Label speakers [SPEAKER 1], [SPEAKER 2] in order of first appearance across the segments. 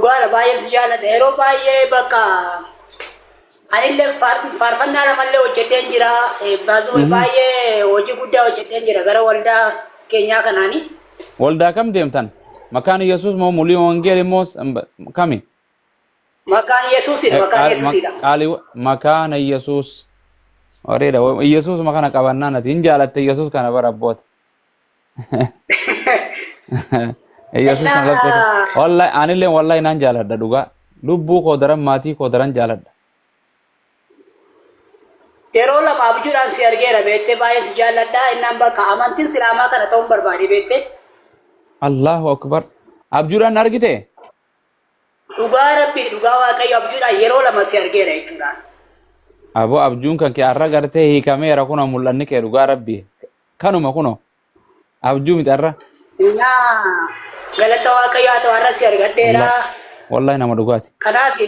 [SPEAKER 1] Dhugaadha, baay'ee si jaalladha. Yeroo baay'ee bakka anillee faarfannaa lamallee hojjedheen jira. Baasuu baay'ee hojii guddaa hojjedheen jira gara waldaa keenyaa kanaani.
[SPEAKER 2] Waldaa kam deemtan? Makaan Yesuus moo Mulii Wangeelii moo kami?
[SPEAKER 1] Maqaan Yesuusidha, maqaan Yesuusidha.
[SPEAKER 2] Qaali makaana Yesuus. Bareeda. Yesuus makana qabannaan ati hin jaalatte Yesuus kana bara abboota. Yesuus kana laphee. Wallahi anillee wallahi naan jaaladha dhugaa. Lubbuu koo daran maatii koo daran jaaladha.
[SPEAKER 1] Yeroo lama abjuudhaan si argeera beektee, baay'ee si jaalladha. Innaan bakka amantiin Islaamaa kana ta'uun barbaade beektee.
[SPEAKER 2] Allahu akbar. Abjuudhaan na argite?
[SPEAKER 1] Dhugaa Rabbii, dhugaa Waaqayyo, abjuudhaan yeroo lama si argeera jechuudhaan.
[SPEAKER 2] Aboo, abjuun kan kee har'a gartee hiikameera kunoo, mul'anni kee dhugaa Rabbii. Kanuma kunoo. Abjuu miti har'a.
[SPEAKER 1] Innaa galata Waaqayyo haa ta'u, har'a si argadheera.
[SPEAKER 2] Wallahi nama dhugaati.
[SPEAKER 1] Kanaaf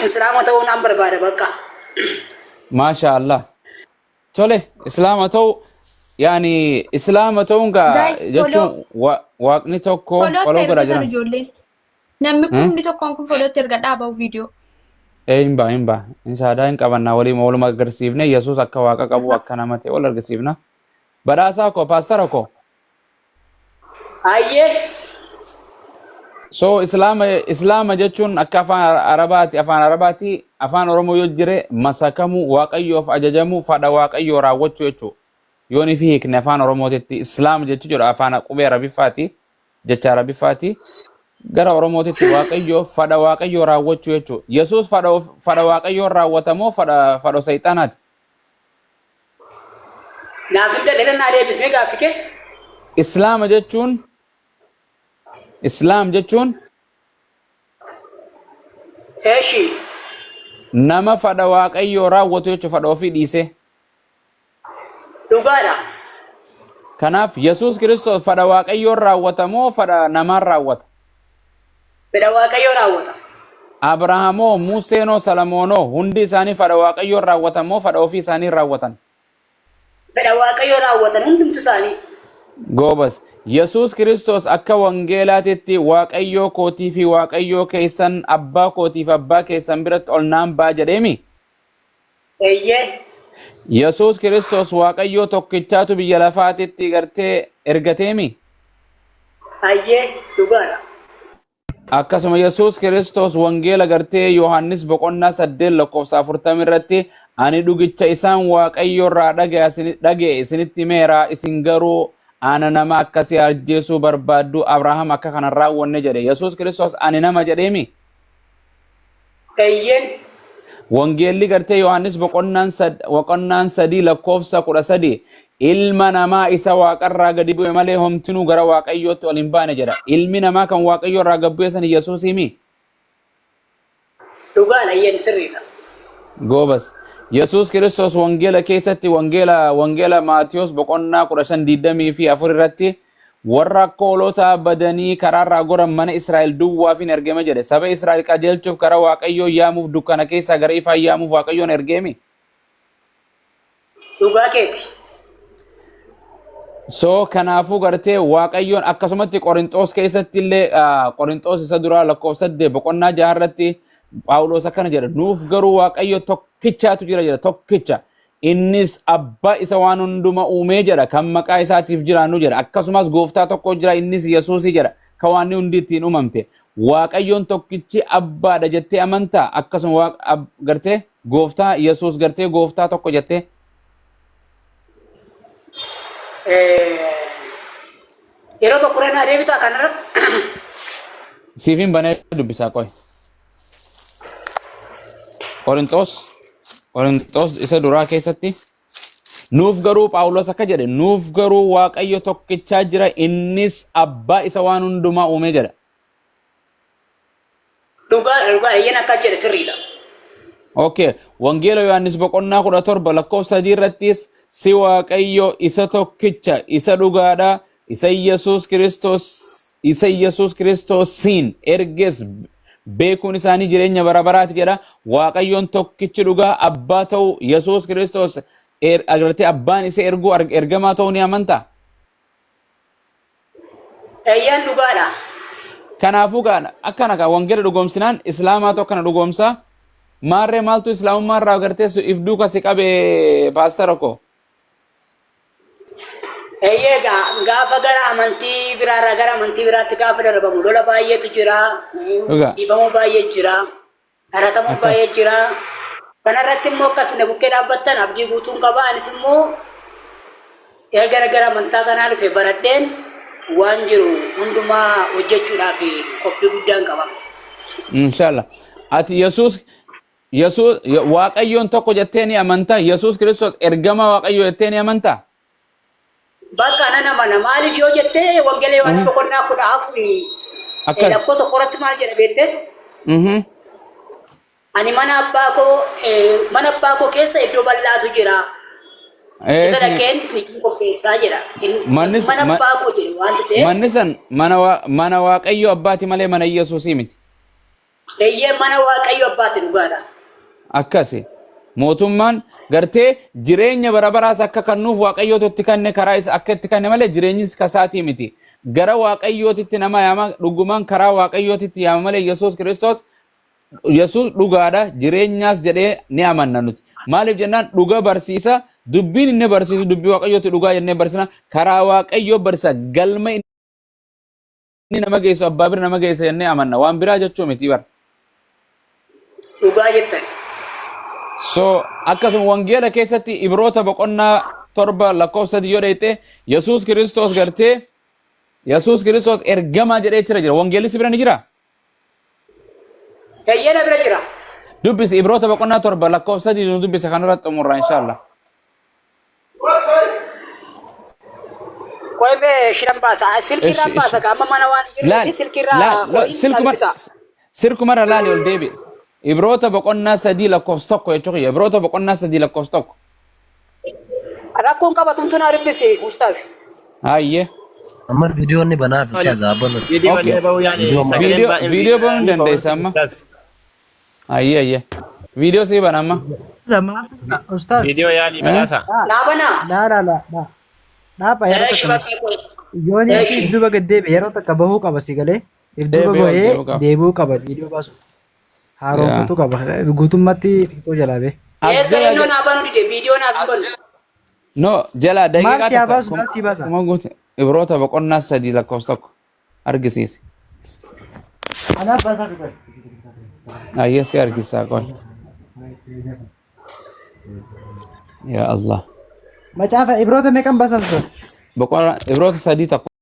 [SPEAKER 1] Islaama ta'uu naan barbaada bakka.
[SPEAKER 2] Maasha Allah. Tole, Islaama ta'u, yaani Islaama ta'uun gaa
[SPEAKER 3] Guys, follow
[SPEAKER 2] jechuun waaqni tokko
[SPEAKER 3] followtti
[SPEAKER 2] follow godhaa
[SPEAKER 3] ergitan
[SPEAKER 2] jiran.
[SPEAKER 3] ijoolleen. Namni kumni tokkoon kun followtti erga dhaaba'u viidiyoo.
[SPEAKER 2] Ee, hin ba'a, hin ba'a. Inshaadaa hin qabannaa waliin waluma agarsiifne, Yesuus akka waaqa qabu, akka nama ta'e wal argisiifna. Badhaasaa koo, paastara koo.
[SPEAKER 1] Hayyee.
[SPEAKER 2] So Islaama jechuun akka afaan Arabaati, afaan Oromoo yoo jire masakamuu, Waaqayyoof ajajamuu, fadha Waaqayyoo raawwachuu jechuudha. Yoo ni fi hiikne afaan Oromootitti Islaama jechuu jedha, afaan qubee Arabiffaati, jecha Arabiffaati. Gara Oromootitti Waaqayyoo fadha Waaqayyoo raawwachuu jechuudha. Yesuus fadha Waaqayyoo raawwatamoo fadha Seexanaati?
[SPEAKER 1] Naaf hin galle, naa deebisnee gaaffii kee.
[SPEAKER 2] Islaam jechuun
[SPEAKER 1] Eeshi.
[SPEAKER 2] nama fadha Waaqayyoo raawwatu jechuudha, fadha ofii dhiisee.
[SPEAKER 1] Dhugaadha.
[SPEAKER 2] Kanaaf Yesuus Kiristoos fadha Waaqayyoon raawwata moo fadha namaan raawwata?
[SPEAKER 1] Fedha Waaqayyoo raawwata.
[SPEAKER 2] Abrahaamoo, Museenoo, Salamoonoo hundi isaanii fadha Waaqayyoon raawwatan moo fadha ofii isaanii raawwatan?
[SPEAKER 1] Fedha Waaqayyoo raawwatan hundumtu isaanii.
[SPEAKER 2] Goobas. Yesuus Kiristoos akka wangeelaatitti Waaqayyoo kootii fi Waaqayyoo keessan, abbaa kootii fi abbaa keessan biratti ol naan ba'a jedheemi?
[SPEAKER 1] Eeyyee.
[SPEAKER 2] Yesuus Kiristoos Waaqayyoo tokkichaatu biyya lafaatitti gartee ergateemi?
[SPEAKER 1] Hayyee, dhugaadha.
[SPEAKER 2] Akkasuma Yesuus Kiristoos wangeela gartee Yohaannis boqonnaa 8 lakkoofsa 40 irratti, ani dhugicha isaan Waaqayyo irraa dhaga'e isinitti himeera, isin garuu ana nama akkasii ajjeesuu barbaaddu, Abrahaam akka kana hin raawwanne jedhe. Yesuus Kiristoos ani nama jedheemi?
[SPEAKER 1] Eeyyeen.
[SPEAKER 2] Wangeelli gartee Yohaannis boqonnaan 3 lakkoofsa 13, ilma namaa isa waaqarraa gadi bu'e malee homtinuu gara Waaqayyootti ol hin baane jedha. Ilmi namaa kan Waaqayyo irraa gad bu'e san Yesuus himi.
[SPEAKER 1] Dhugaadha, eeyyeen, sirriidha.
[SPEAKER 2] Goobas. Yesuus Kiristoos wangeela keessatti wangeela Maatiyos boqonnaa 15 24 irratti, warra akka hoolotaa badanii karaarraa goran mana Israa'el duwwaaf hin ergame jedhe. Saba Israa'el qajeelchuuf, gara Waaqayyoo yaamuuf, dukkana keessaa gara ifaa yaamuuf Waaqayyoon ergeemi.
[SPEAKER 1] Dhugaa keeti.
[SPEAKER 2] So kanaafuu gartee Waaqayyoon akkasumatti Qorinxoos keessatti illee, Qorinxoos isa duraa lakkoofsa 8 boqonnaa 6 irratti Phaawulos akkana jedha, nuuf garuu Waaqayyo tokkichaatu jira jedha, tokkicha, innis abbaa isa waan hunduma uumee jedha, kan maqaa isaatiif jiraannu jedha. Akkasumas gooftaa tokko jira, innis Yesuusii jedha, kan waan hundi ittiin uumamte. Waaqayyoon tokkichi abbaadha jettee amantaa? Akkasuma gartee gooftaa Yesuus gartee gooftaa tokko jettee?
[SPEAKER 1] Yeroo tokko irra naa deebitaa kanarratti.
[SPEAKER 2] Siifin banee dubbisaa, qoy. Qorinxoos isa duraa keessatti, nuuf garuu, Phaawulos akka jedhe, nuuf garuu Waaqayyo tokkichaa jira, innis abbaa isa waan hundumaa uumee jedha.
[SPEAKER 1] Dhugaa, dhugaa, eeyyeen, akka jedhe sirriidha.
[SPEAKER 2] Okay. Wangeela Yohaannis boqonnaa 17 lakkoofsa 3 irrattis, si Waaqayyo isa tokkicha isa dhugaadha, isa Yesuus Kiristoosiin erges beekuun isaanii jireenya bara baraati jedha. Waaqayyoon tokkichi dhugaa abbaa ta'uu, Yesuus Kiristoos agartee abbaan isa erguu ergamaa ta'uu ni amantaa?
[SPEAKER 1] Eeyyeen, dhugaadha.
[SPEAKER 2] Kanaafuu gaa akkana gaa wangeela dhugoomsinaan islaamaatu akkana dhugoomsa. Maarree maaltu islaamummaa irraa gartee if duuka si qabe paastara koo?
[SPEAKER 1] Eeyyee egaa gaafa gara amantii biraarraa gara amantii biraatti gaafa darbamu lola baay'eetu jira,
[SPEAKER 2] Dhugaa.
[SPEAKER 1] dhiibamuu baay'ee jira, dharatamuu
[SPEAKER 2] Akkas.
[SPEAKER 1] baay'ee jira. Kanarratti immoo akkas na bukkee dhaabbattan abdii guutuun qaba. Anis immoo erga gara amantaa kanaa dhufe baradheen waan jiru hundumaa hojjechuudhaaf qophii guddaan qaba.
[SPEAKER 2] Inshallah. Ati Yesuus Yesuus Waaqayyoon tokko jettee ni amantaa? Yesuus Kiristoos ergama Waaqayyoo jettee ni amantaa?
[SPEAKER 1] Bakka nan amana. Maaliif yoo jettee Wangeela Yohaannis boqonnaa 14
[SPEAKER 2] Akkas.
[SPEAKER 1] lakkoo tokko irratti maal jedha beektee? Ani mana abbaa koo mana abbaa koo keessa iddoo bal'aatu jira. Isa dhaqeen isiniif qopheessaa jedha.
[SPEAKER 2] Mannis
[SPEAKER 1] Mana abbaa koo jedhe waan ta'eef.
[SPEAKER 2] Manni san mana Waaqayyo abbaati malee mana Yesuusii miti.
[SPEAKER 1] Eeyyee mana Waaqayyo abbaati dhugaadha.
[SPEAKER 2] Akkasi. Mootummaan gartee jireenya bara baraas akka kennuuf Waaqayyootu itti kanne karaa isa akka itti kanne malee jireenyis kasaatii miti. Gara Waaqayyootitti nama yaama dhugumaan karaa Waaqayyootitti yaama malee Yesuus Kiristoos Yesuus dhugaadha jireenyaas jedhee ni amanna nuti. Maaliif jennaan dhuga barsiisa dubbiin inni barsiisu dubbii Waaqayyooti dhugaa jennee barsiisna karaa Waaqayyoo barsiisa galma inni nama geessu abbaa bira nama geessa jennee amanna waan biraa jechuu miti bara.
[SPEAKER 1] Dhugaa jettan.
[SPEAKER 2] So akkasuma wangeela keessatti Ibroota boqonnaa 7 lakkoofsa 3 yoo dheeyte Yesuus Kiristoos gartee Yesuus Kiristoos ergamaa jedhee jira jira. Wangeelli si bira ni jira?
[SPEAKER 1] Eeyyee na bira jira.
[SPEAKER 2] Dubbisi Ibroota boqonnaa 7 lakkoofsa 3 nu dubbisa kanarratti xumurra inshallah.
[SPEAKER 1] Qoy mee shiran baasa. Silkii irraan
[SPEAKER 2] Ishi
[SPEAKER 1] baasa
[SPEAKER 2] ishi.
[SPEAKER 1] amma mana waan hin jirreef
[SPEAKER 2] Laal
[SPEAKER 1] silkii irraa
[SPEAKER 2] laal laal
[SPEAKER 1] ho'iin isaa
[SPEAKER 2] silkuma
[SPEAKER 1] dubbisa.
[SPEAKER 2] silkumarra laali ol deebi. Ibroota boqonnaa 3 lakkoofsa 1 jechuu kiyya. Ibroota boqonnaa 3 lakkoofsa 1.
[SPEAKER 1] Rakkoon qabatumtu naa dubbisi ustaaz.
[SPEAKER 2] Hayyee.
[SPEAKER 4] Amma viidiyoon ni banaaf ustaaz abban.
[SPEAKER 5] Viidiyoo
[SPEAKER 2] Okay.
[SPEAKER 5] illee bahuu yaali
[SPEAKER 4] Viidiyoo amma.
[SPEAKER 5] sagaleen
[SPEAKER 2] Viidiyoo
[SPEAKER 5] baay'een
[SPEAKER 2] viidiyoo banuu
[SPEAKER 5] ni
[SPEAKER 2] hin dandeessa
[SPEAKER 5] bahu
[SPEAKER 2] amma.
[SPEAKER 5] ustaaz.
[SPEAKER 2] Hayyee hayyee. Viidiyoo sii bana amma.
[SPEAKER 6] Ustaz.
[SPEAKER 5] Viidiyoo yaalii
[SPEAKER 2] Eh?
[SPEAKER 5] badhaasa.
[SPEAKER 1] Naa banaa.
[SPEAKER 6] Laa laa laa laa. Dhaaba yeroo
[SPEAKER 1] Eeshi
[SPEAKER 6] takka
[SPEAKER 1] bakka qoy.
[SPEAKER 6] yoon if
[SPEAKER 1] Eeshi.
[SPEAKER 6] duuba gad deebi'e yeroo takka bahuu qaba si galee if duuba
[SPEAKER 2] Deebi'ee ol
[SPEAKER 6] bahee
[SPEAKER 2] deebi'uu qaba.
[SPEAKER 6] deebi'uu qaba viidiyoo baasu haaromfatuu qaba guutummaatti tiktoo jalaa bee.
[SPEAKER 2] As
[SPEAKER 1] Eessa
[SPEAKER 2] jala
[SPEAKER 1] innoo naa banuu dide viidiyoo naaf hin banu.
[SPEAKER 2] No jala
[SPEAKER 6] Maal
[SPEAKER 2] daqiiqaa
[SPEAKER 6] si haa
[SPEAKER 2] takka
[SPEAKER 6] baasu maal si baasa?
[SPEAKER 2] kuma guute Ibroota boqonnaa 3 lakkoofsa 1 argisiisi.
[SPEAKER 6] Anaaf baasaa dhugaa.
[SPEAKER 2] Hayyee si argisiisaa qoy. Yaa Allah.
[SPEAKER 6] Macaafa Ibroota meeqan baasaa ture?
[SPEAKER 2] Boqonnaa Ibroota 3 1.